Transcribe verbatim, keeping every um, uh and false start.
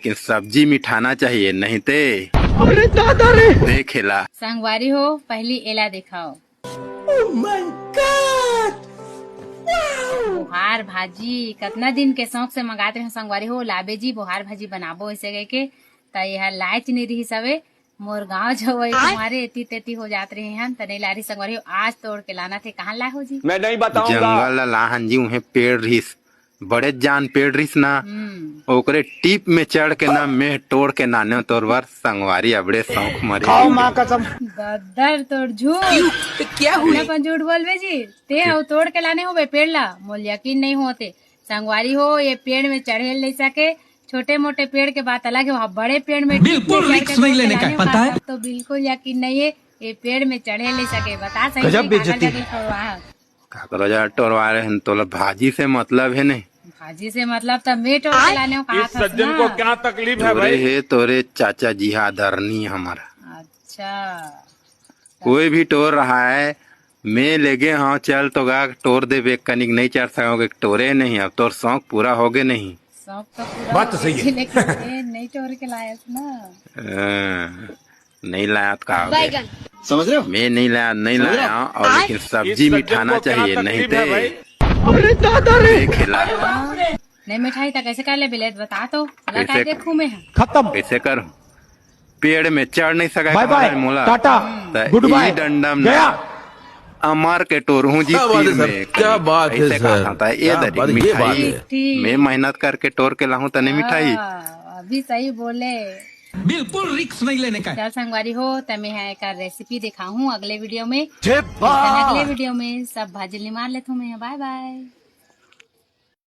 कि सब्जी मिठाना चाहिए, नहीं ते अरे दादा रे। देखेला। संगवारी हो, पहली एला देखाओ। बोहार भाजी कतना दिन के शौक से मंगात रहे संगवारी हो, लाबे जी बोहार भाजी बनाबो ऐसे कह के। त यह लायच नहीं रही सवे, मोर गांव जो वही तुम्हारे एती तेती हो जात रहे हैं, त नहीं ला रही संगवारी हो। आज तोड़ के लाना थे, कहाँ लाए हो जी? मैं नहीं बताऊंगा। जंगल ला लाहन जी, उहे पेड़ रिहिस, बड़े जान पेड़ रिहिस ना, ओकरे टीप में चढ़ के ना, मेह टोड़ के नाने तोर बर संगवारी, अबड़े शौक मरे। खाओ माँ कसम। दद्दर तोर झूठ। क्या अपने अपन झूठ बोलबे जी, ते हव तोड़ के लाने होबे पेड़ ला, मोल यकीन नहीं होते। संगवारी हो, ये पेड़ में चढ़े नहीं सके। छोटे मोटे पेड़ के बात अलग है, वहाँ बड़े पेड़ में बिल्कुल रिस्क नहीं लेने का, पता है? तो बिल्कुल यकीन नहीं है, ये पेड़ में चढ़े नहीं सके। बता सही गजब बेइज्जती। काकरो जा टोरवा रहे हैं, तोला भाजी से मतलब है नहीं। भाजी से मतलब तो मैं टोड़ के लाने हो कहा इस सज्जन को क्या तकलीफ है भाई? हे तोरे चाचा जी हा आदरणीय हमारा। अच्छा। कोई भी टोर रहा है, मैं लेगे हाँ, चल तो गा टोर देबे, कनिक नहीं चढ़ सकोगे, टोरे नहीं, अब तोर शौक पूरा होगे नहीं। शौक तो पूरा बात तो सही है। लेकिन ये नहीं टोर के लायस ना। अ, नहीं लाया तो का होगे? समझ रहे हो? मैं नहीं लाया, नहीं लाया, और लेकिन सब्जी मिठाना चाहिए, नहीं ते अरे दादा रे। खेला। नहीं मिठाई तो कैसे कर ले बिलेट, बता तो। चला कैसे? देखू मैं। खत्म। कैसे कर? पेड़ में चढ़ नहीं सका बाय बाय, मोला। टाटा, त गुड बाय, ई डंडम गया। ना अमर के टोरहूं जी क्या बात तीर है सर, में क्या कहीं। बात है ऐसे सर, कहा था, ए क्या दरी बात, ये बात मिठाई। है। ठीक। मैं मेहनत करके टोर के लाहूं, तने मिठाई। हाँ, अभी सही बोले। बिल्कुल रिस्क नहीं लेने का। चल संगवारी हो, तमे यहाँ एक रेसिपी दिखाहूँ अगले वीडियो में। जे अगले वीडियो में सब भाजी निमार लेथूँ मैं। बाय बाय।